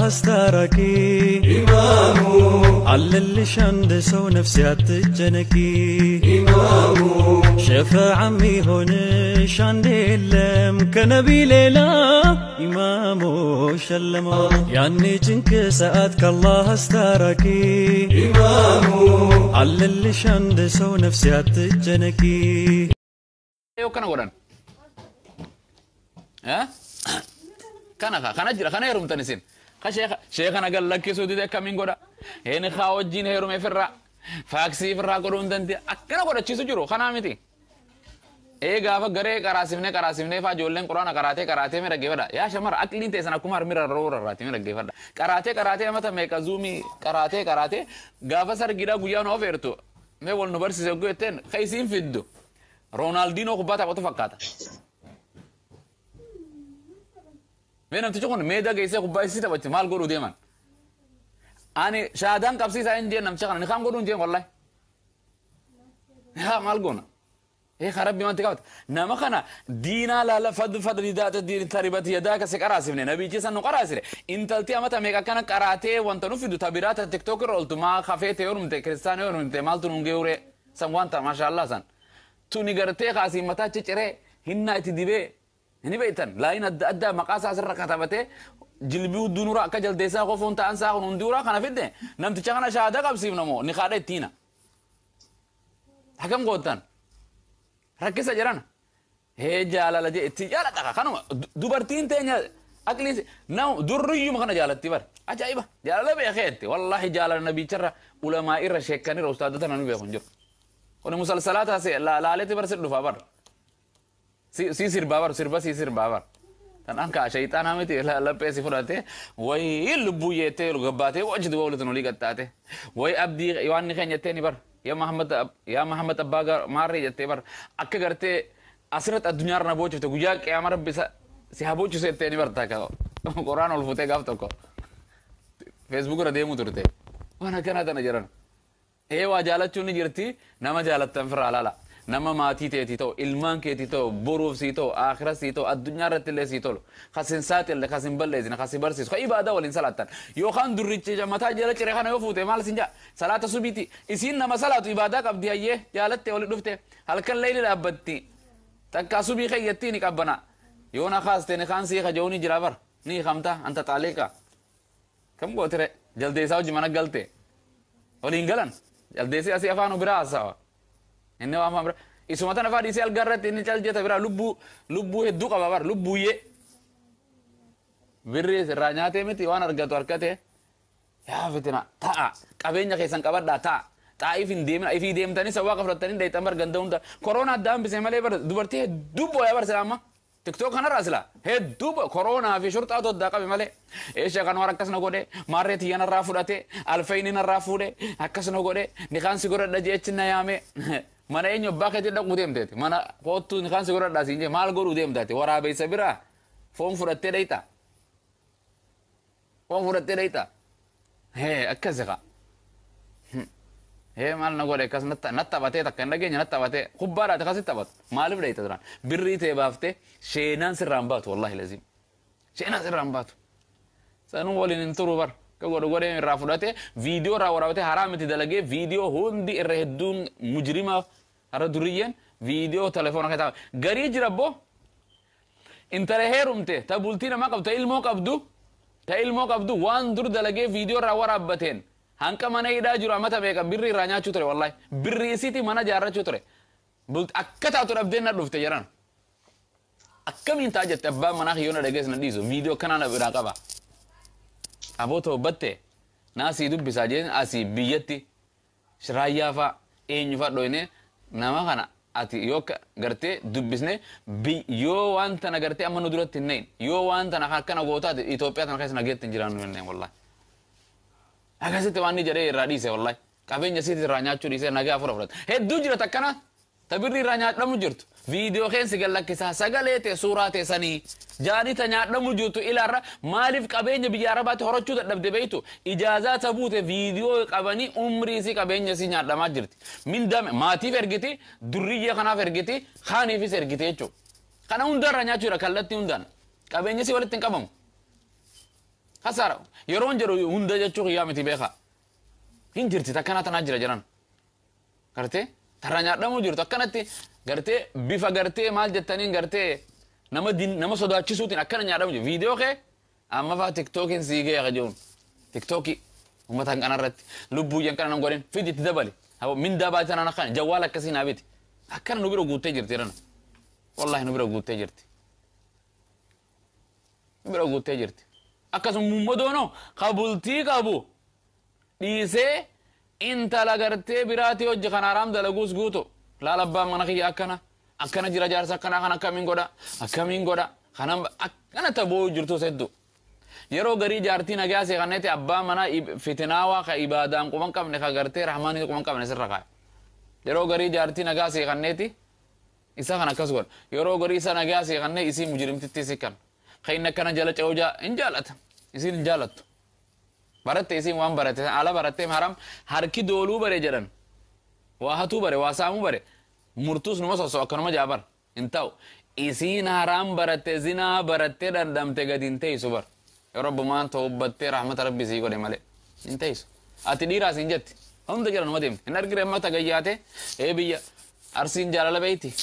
አስታራቂ ኢማሙ አለልሽ አንድ ሰው ነፍሴ አትጨነቂ ኢማሙ ሸፈዓ የሚሆንሽ አንድ የለም ከነቢ ሌላ ኢማሙ ሸለመው ያኔ ጭንቅ ሰዓት ከአላህ አስታራቂ ኢማሙ አለልሽ አንድ ሰው ነፍሴ አትጨነቂ። Yoo kana godhan. Kana kana jira kana heerumtan isin. Ka sheeka sheeka nagal lakkisuu dide akkamiin godha? Inni kaa wajjin heerume firraa faaksii firraa godhuu hin danda'e akkana godhachiisu jiru kanaa miti. Ee gaafa garee qaraasifnee qaraasifnee faa ijoolleen quraana qaraatee qaraatee mi dhaggeeffadha. Yaa shamara aqliin teessan akkuma harmi rarra'uu rarraati mi dhaggeeffadha. Qaraatee qaraatee amata meeqa zuumii qaraatee qaraatee gaafa sargiidhaa guyyaa nu ofeertu mee wal nu barsiise yogguu jetteen ka isiin fiddu. Roonaaldinoo kubbaa taphatu fakkaata. Mee namtichi kun meedaa geessee kubbaa isii taphachi maal godhuu deeman? Ani shaadaan qabsiisaa hin jeen namicha kana ni kaan godhuu hin jeen wallahi. Haa maal goona? Ee rabbi wanti qabata. Nama kana diinaa laala fadli fadli daata diin taribati yadaa kasi qaraasifne nabiichi san nu qaraasire. Intalti amata meeqa akkana qaraatee wanta nu fidu tabiraata tiktook irra ooltu maa kafeete yoo dhumte kiristaana yoo dhumte maaltu nuun geewure san wanta maashaallah san. Tuni gartee kaasii mataa cicciree hinnaa itti dibee ni beektan laayin adda addaa maqaa isaa asirra katabatee jilbii hudduu nurraa akka jaldeessaa qofoon ta'an isaa kun hundi uraa kana fidde namticha kana shaadaa qabsiifna moo ni kaadha ittiina. Akkam goottan rakkisa jedhan hee jaalala jee itti jaalata kanuma dubartiin teenya aqliin nama durriyyuma kana jaalatti bar ajaa'iba jaalala beekeetti wallaahi jaalala nabiicharra ulamaa irra sheekkanirra ustaadota namni beeku hin jiru. Kuni musalsalaata laaleetti bar sir dhufa bar. Si sirbaa bar sirba si sirbaa bar. Tanaan kaa shayxaanaa miti laphee si fudhate wayi lubbuu yeettee gabbaatee wajji duba walitti nolii qaxxaate wayi abdii waan ni keenya jettee ni bar yaa Mahammad abbaa maarree jettee bar akka gartee asirratti addunyaarra na boochifte guyyaa qiyaama rabbi si haa boochisu jettee ni bar takka qoraan ol fuutee gaaf tokko feesbuuk irra deemuu turte waan akkanaa tana jedhan. Ee waa jaalachuun ni jirti nama jaalattan firraa laala. Nama maatii teetii ta'u ilmaan keetii ta'u boruuf sii ta'u aakhira sii ta'u addunyaa irratti illee sii tolu kasin saaxille kasin balleessine kasin barsiisu ka ibaadaa waliin salaattan yookaan durrichi mataa jala ciree kana yoo fuute maal sin jaa salaata subiiti isiin nama salaatu ibaadaa qabdi hayyee jaalatte wali dhufte halkan leeyli dhaabbatti takkaa subii keeyyattii ni qabbana yoo na kaaste ni kaan sii kaja'uu ni jira bar ni hiikamta anta xaaliqa kam gootire jaldeessaa hojii mana galte waliin galan jaldeessi asii afaan biraa haasawa. Inni waan afaan biraa isuma tana fa'aa dhiisee algaa irratti inni cal jeta biraa lubbuu lubbuu hedduu qaba bar lubbuuyyee birri irraa nyaatee miti waan argatu harkatee yaa fitina ta'a qabeenya keessan qabadhaa ta'a xaa'iif hin deemina ifii deemtanii sawwaa fudhattanii dheeyxan bar ganda hunda koronaa adda hambisee malee bar dubartii hedduu booyaa bar sila amma tiktook kanarraa sila hedduu koronaa fi shurxaatu addaa qabe malee eeshaa kan waan akkas na godhe maarree tiyya narraa fudhate alfayni narraa fuudhe akkas na godhe nikaan si godhadha jeechi na yaame mana eenyu abbaa keetii dhaquu deemteeti mana koottuu nikaan si godhadha siin jee maal godhuu deemtaati waraabeessa biraa foon fudhattee dheeyxa foon fudhattee dheeyxa hee akkasi qa hee maal na godhe akkas na taphatee takka hin dhageenye na taphatee kubbaadhaati akkasitti taphatu maaliif dheeyxa duraan birrii ta'e baaftee sheenaan sirraan baatu wallaahi laziim sheenaan sirraan baatu sanuu waliin hin turu bar ka godhu godhee irraa fudhatee viidiyoo irraa waraabatee haraam itti dalagee viidiyoo hundi irra hedduun mujrima har'a duriyyeen viidiyoo telefoona keessa garii jira boo intala heerumte ta bultii namaa qabdu ta ilmoo qabdu ta ilmoo qabdu waan dur dalagee viidiyoo irraa waraabbateen hanqa mana hidhaa jiru amata meeqa birrii irraa nyaachuu ture wallahi birrii isiiti mana jaarrachuu ture akka taatu dhabdeen na dhufte jedhan akkamiin ta'a jette abbaan manaa kiyyoon na dhagees na dhiisu viidiyoo akkanaa na biraa qaba aboo toobbatte naa sii dubbisaa jeen asii biyyatti raayyaa fa'a eenyu fa'a dhoyne nama kana ati yoo gartee dubbisne yoo waan tana gartee amma nu duratti hin nahin yoo waan tana akkana gootaate Itoophiyaa tana keessa nageetti hin jiraannu jenneen wallahi. Akkasitti waan inni jedhee irraa dhiise wallahi qabeenya isiiti irraa nyaachuu dhiisee nagaa afura fudhate hedduu jira takkana tabirri irraa nyaadhamu jirtu viidiyoo keensi gallakkisaa sagalee ta'e suuraa ta'e sanii jaanii ta nyaadhamu jirtu ilaarra maaliif qabeenya biyya arabaatti horachuu dadhabde beeytu ijaazaa ta buute viidiyoo qabanii umrii isii qabeenya isii nyaadhamaa jirti mindame maatiif ergiti durriyyee kanaaf ergiti kaaniifis ergiti jechuudha kana hundarraa nyaachuudha kallattii hundaan qabeenya isii walitti hin qabamu. Kasaara yeroon jedhu hunda jechuu kiyyaa miti beekaa. Hin jirti takkana tanaa jira jiran. Gartee tarra nyaadhamuu jirtu akkanatti gartee bifa gartee maal jettaniin gartee nama nama sodaachisuutiin akkana nyaadhamu jiru. Viidiyoo kee amma faa tiktookiin sii ga'e ka jiruun. Tiktookii uummata kan kanarratti lubbuu jan kana nan godhin fidi itti dabali. Mindaa baatee tanaan akkana jawwaala akkasii naa biti. Akkana nu bira guuttee jirti jedhan. Wallaahi nu bira guuttee jirti. Nu bira guuttee jirti. Akkasuma muummadoonoo ka bultii qabu dhiisee intala gartee biraatii hojii kan haraam dalaguus guutu. Laala abbaan mana kiyya akkana akkana jira jaarsa akkana kan akkamiin godha akkamiin godha kanan akkana taboo jirtus hedduu. Yeroo garii jaartii nagaa seeqanneeti abbaa mana fitinaawaa ka ibaadaan quban qabne ka gartee rahmaanii quban qabne sirra kaa'e. Yeroo garii jaartii nagaa seeqanneeti isa kan akkas godha. Yeroo garii isa nagaa seeqannee isii mujrimtitti isii kan. Ka inni akkana jala ce'uu hin jaalata. Isiin hin jaalattu. Baratte isiin waan baratte ala barattee haram harki dooluu bare jedhan. Waa hatuu bare waa saamuu bare murtuus numa sosoo akkanuma jaabar hin ta'u. Isiin haram baratte zinaa baratte dhandhamte gadi hin teessu bar. Yoo rabbumaan tawbattee rahmata rabbi sii godhe malee hin teessu. Ati dhiiraas hin jetti. Hunda jala numa deemte. Hin argire amma tagayyaate ee biyya Arsiin jaalala beeyti.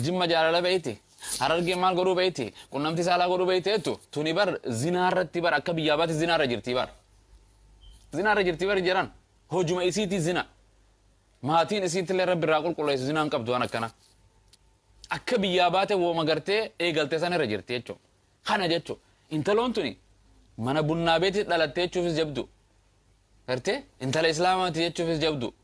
Jimma jaalala beeyti. Harargee maal godhuu beeyti. Qunnamtii saalaa godhuu beeyti jettu tuni bar zinaa irratti bar akka biyyaa baate zinaa irra jirti bar. Zinaa irra jirti bar jedhan hojuma isiiti zina. Maatiin isiitti illee rabbi irraa qulqulleessu zinaa hin qabdu waan akkana. Akka biyyaa baate wooma gartee eegaltee san irra jirti jechuudha. Kana jechuudha. Intaloon tuni mana bunnaa beetti dhalattee jechuufis jabdu. Gartee intala islaamaati jechuufis jabdu.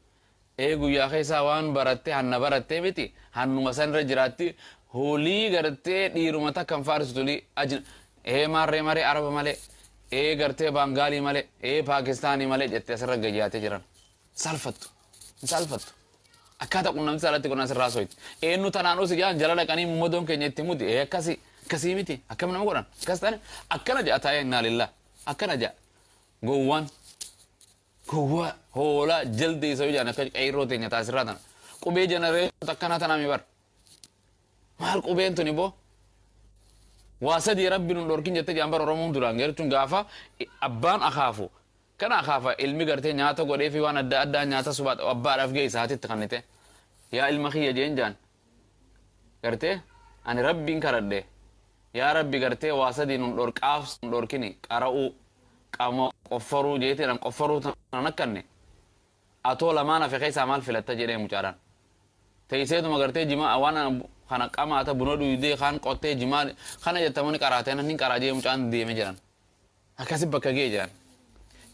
Ee guyyaa keessaa waan barattee hanna barattee miti hannuma san irra jiraatti hoolii gartee dhiiruma takka hin faarsitu ajin ee maarree maree araba malee ee gartee baangaalii malee ee paakistaanii malee jettee asirra gayyaatee jiran. Salfattu. Hin salfattu. Akkaataa qunnamtii saalatti qunnamtii sirraa soiti. Eenyu tanaan usi jaan jala dhaqanii muummadoon keenya itti muti. Ee akkasii akkasii miti akkam nama godhan akkas ta'an akkana ja'a taa'ee innaa lillaa akkana ja'a gowwaan gowwaa hoolaa jaldi isa jaan akka qeyroo teenya taasirraa tana qubee jenereeshota akkanaa tanaa mi bar maal qubeen tuni boo waa sadii rabbi nun dhorkin jettee jaan bar Oromoon duraan jechuun gaafa abbaan akaafu kana akaafa ilmi gartee nyaata godhee fi waan adda addaa nyaata subaat abbaadhaaf geessa haatitti kannite yaa ilma kiyya jeen jaan gartee ani rabbiin kadhadhe yaa rabbi gartee waa sadii nun dhorqaaf nun dhorkini qara'uu qama qoffaruu jeeteedhaan qoffaruu tanan akkanne atoo lamaan hafe keessaa maal filatta jedhee mucaadhaan teesseetuma gartee jimaa waan kana qamaata buna dhuydee kaan qottee jimaa kana jettamani qaraatee nan hin qaraa jee mucaan deeme jedhan akkasi bakka gee jedhan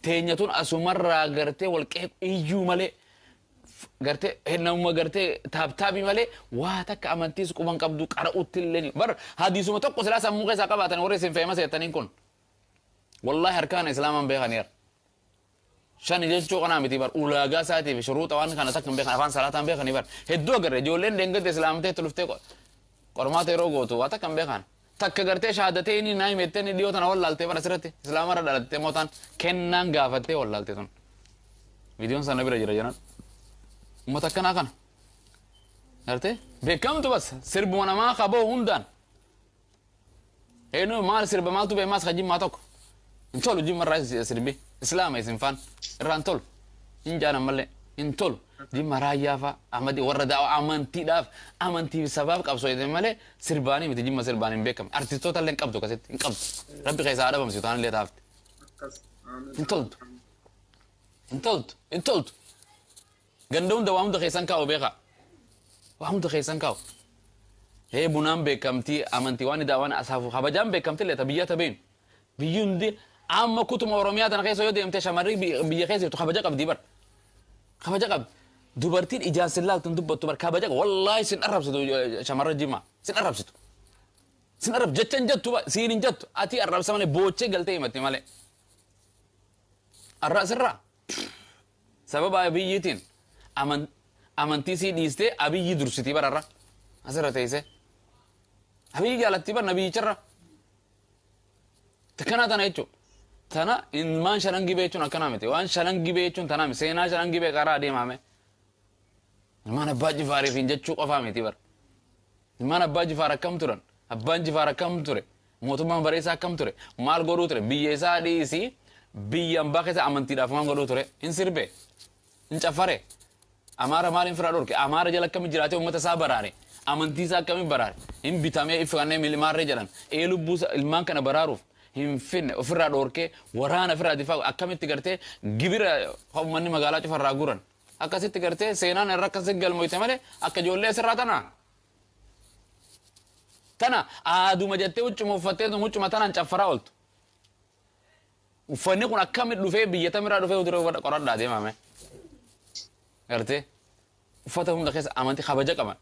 teenyatun asumarraa gartee wal qeequ iyyuu malee gartee namuma gartee taabtaabii malee waa takka amantiis quban qabdu qara'utti illee bar hadiisuma tokko silaa sammuu keessaa qabaatan warri isin feema seettaniin kun wallahi harkaan islaamaan beekaniira. Shan jechuu kanaa miti bar ulaagaa isaatii fi shuruuxa waan kana takka hin beekan afaan salaataan beekanii bar hedduu agarre ijoolleen deengate islaamtee itti dhuftee qormaata yeroo gootu waa takka hin beekan. Takka gartee shahaadatee inni naa himettee inni dhiyoo tana wallaaltee bara asirratti islaamarra dhalattee mootaan kennaan gaafattee wallaalte tun. Viidiyoon sana bira jira jedhan. Uummata akkanaa kana. Gartee beekamtu bas sirbuma namaa qaboo hundaan. Eenyu maal sirba maaltu bee maas ka jimmaa tokko. Hin tolu jimma irraa sirbi islaama isin faan irraa hin tolu. Hin jaanan malee hin tolu. Jimma raayyaa fa'a amadii warra daawaa amantiidhaaf amantii sabaaf qabsoo jedhame malee sirbaanii miti jimma sirbaan hin beekamne. Artistoota illee hin qabdu akkasitti hin qabdu. Rabbi keessaa haa dhabamsiisu taan illee taafte. Hin toltu. Hin toltu. Hin toltu. Ganda hunda waa hunda keessan kaa'u beekaa. Waa hunda keessan kaa'u. Hee bunaan beekamtii amantii waan daawaan asaafu kabajaan beekamtii illee ta biyya ta beenu. Biyyi hundi amma kutuma Oromiyaa tana keessa yoo deemte shamarri biyya keessa jirtu kabaja qabdi bar. Kabaja qabdi. Dubartiin ijaan sin laaltu hin dubbattu bar kabaja wallaahi sin arrabsitu shamarra jimmaa sin arrabsitu. Sin arrab jecha hin jettu siin hin jettu ati arrabsa malee boochee galtee himatti malee. Arraa sirraa sababa abiyyiitiin amantii sii dhiistee abiyyi dursitii bararra asirra teessee. Abiyyi jaalattii bar nabiyyicharra. Takkanaa tana jechuudha. Tana ilmaan shanan gibee jechuun akkanaa miti. Waan shanan gibee jechuun tanaa miti. Seenaa shanan gibee karaa adeemame. Ilmaan abbaa jifaariif hin jechuu qofaa miti bar. Ilmaan abbaa jifaar akkam turan? Abbaan jifaar akkam ture? Mootummaan bareessaa akkam ture? Maal godhuu ture? Biyya isaa dhiisii biyya ambaa keessa amantiidhaaf maal godhuu ture? Hin sirbe. Hin caffare. Amaara maaliin firaa dhorke? Amaara jala akkamitti jiraatee uummata isaa baraare? Amantii isaa akkamitti baraare? Hin bitamee ifi kanneen maarree jedhan. Ee lubbuu ilmaan kana baraaruuf hin finne ofirraa dhorkee waraana ofirraa difaa akkamitti gartee gibira uummanni magaalaa cufarraa guran. Akkasitti gartee seenaan irra akkasitti galmoyte malee akka ijoollee asirraa tana. Tana aaduma jettee huccuma uffattee huccuma tanaan caffaraa ooltu. Uffanni kun akkamitti dhufee biyya tamirraa dhufee utuu qoradhaa deemame. Gartee uffata hunda keessa amantii kabaja qaban.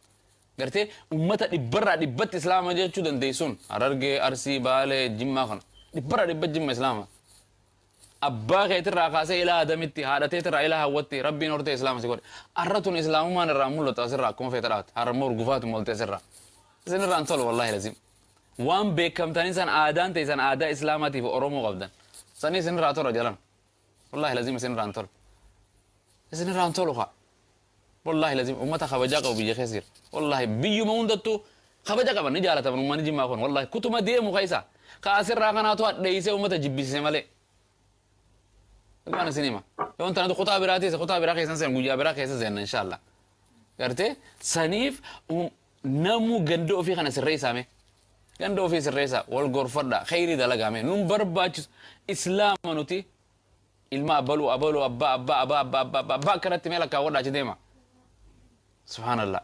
Gartee uummata dhibbarraa dhibbatti islaama jechuu dandeessuun Harargee, Arsii, Baalee, Jimmaa kana dhibbarraa dhibbatti Jimma islaama. Abbaa keetirraa kaasee ilaa Adamitti, haadha teetirraa ilaa Hawwatti rabbiin hortee islaama si godhe. Har'a tun islaamummaan irraa mul'atu asirraa akkuma feete dhaate. Har'a immoo urgufaatu molte asirraa. Isin irraan tolu wallaahi lazim. Waan beekamtanii san aadaan ta'e san aadaa islaamaatiif Oromoo qabdan. Sanii isin irraa tola jalan. Wallaahi lazim isin irraan tolu. Isin irraan tolu kaa. Wallaahi lazim uummata kabajaa qabu biyya keessa jira. Wallaahi biyyuma hundattuu kabaja qaban ni jaalataman uummanni Jimmaa kun wallaahi kutuma deemu keessa. Ka asirraa kanaatu hadheessee uummata jibbisiise malee. Dhugaan isin hima. Yoon tanatu kutaa biraatis kutaa biraa keessa seen guyyaa biraa keessa seenna inshallah. Gartee saniif namuu ganda ofii kana sirreessaame. Ganda ofii sirreessaa wal gorfadha khayrii dalagaame nun barbaachisu islaama nuti ilma abaluu abaluu abbaa abbaa abbaa abbaa abbaa abbaa akkanatti mee lakkaawwadha achi deema. Subhaanallah.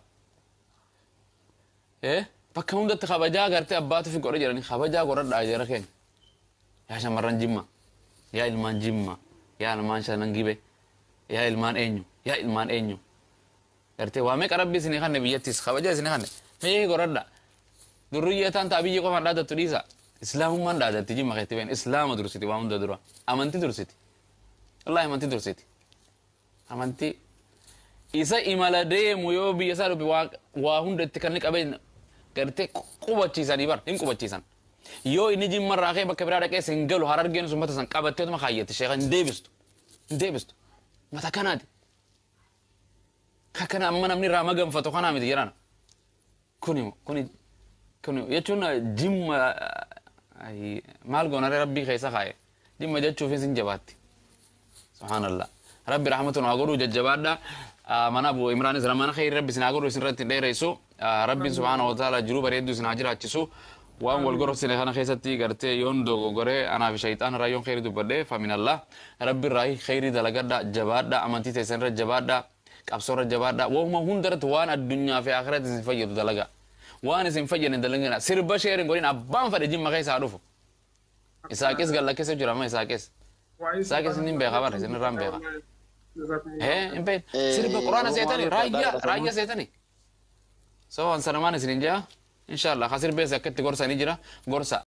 Bakka hundatti kabajaa gartee abbaatu fi godha jedhanii kabajaa godhadhaa jara keenya. Yaa shamarran Jimma, yaa ilmaan Jimma, yaa ilmaan shanan gibe, yaa ilmaan eenyu, yaa ilmaan eenyu. Gartee waa meeqa rabbi isinii kanne biyyattis kabajaa isinii kanne mee godhadha. Durriyyee taan taa biyyi qofaan dhaadattu dhiisa. Islaamummaan dhaadatti Jimma keetti been islaama dursiti waa hunda dura. Amantii dursiti. Wallaahi amantii dursiti. Amantii isa imala deemu yoo biyya isaa dhufe waa hunda itti kan qabeen gartee qubachiisanii bar hin qubachiisan. Yoo inni Jimmarraa ka'ee bakka biraa dhaqee hin galu Harargeen sun mata san qabatteetuma kaayyatti sheekha hin deebistu. Hin deebistu. Mata kanaati. Akkana amma namni irraa maganfatu kanaa miti jedhan. Kuni kuni kuni jechuun Jimma maal goonaree rabbii keessa kaa'e. Jimma jechuufis hin jabaatti. Subhaanallah. Rabbi rahmatun haa godhuu jajjabaadha. Mana Abu Imraanis mana khayri rabbi isin haa godhu isin irratti hin dheeressu. Rabbiin subhaanahu wa ta'ala jiruu bareedduu isin haa jiraachisu. Waan wal gorfsine kana keessatti gartee yoon dogoggoree anaa fi shayxaan irraa yoon khayri dubbadhe faminallah. Rabbi irraa khayrii dalagadha jabaadha amantii teessan irra jabaadha qabsoo irra jabaadha. Waanuma hunda irratti waan addunyaa fi akhiratti isin fayyadu dalaga. Waan isin fayyadne dalagina sirba sheerin godhin abbaan fadhe Jimma keessa haa dhufu. Isaaqis gallakkisee jira amma Isaaqis. Isaaqis inni hin beeka bara isin irraa hin beeka. Hin beekne. Sirba quraana seetanii raayyaa raayyaa seetanii. So waan sanamaan isin hin jaa inshallah ka sirbees akka itti gorsanii jira gorsa.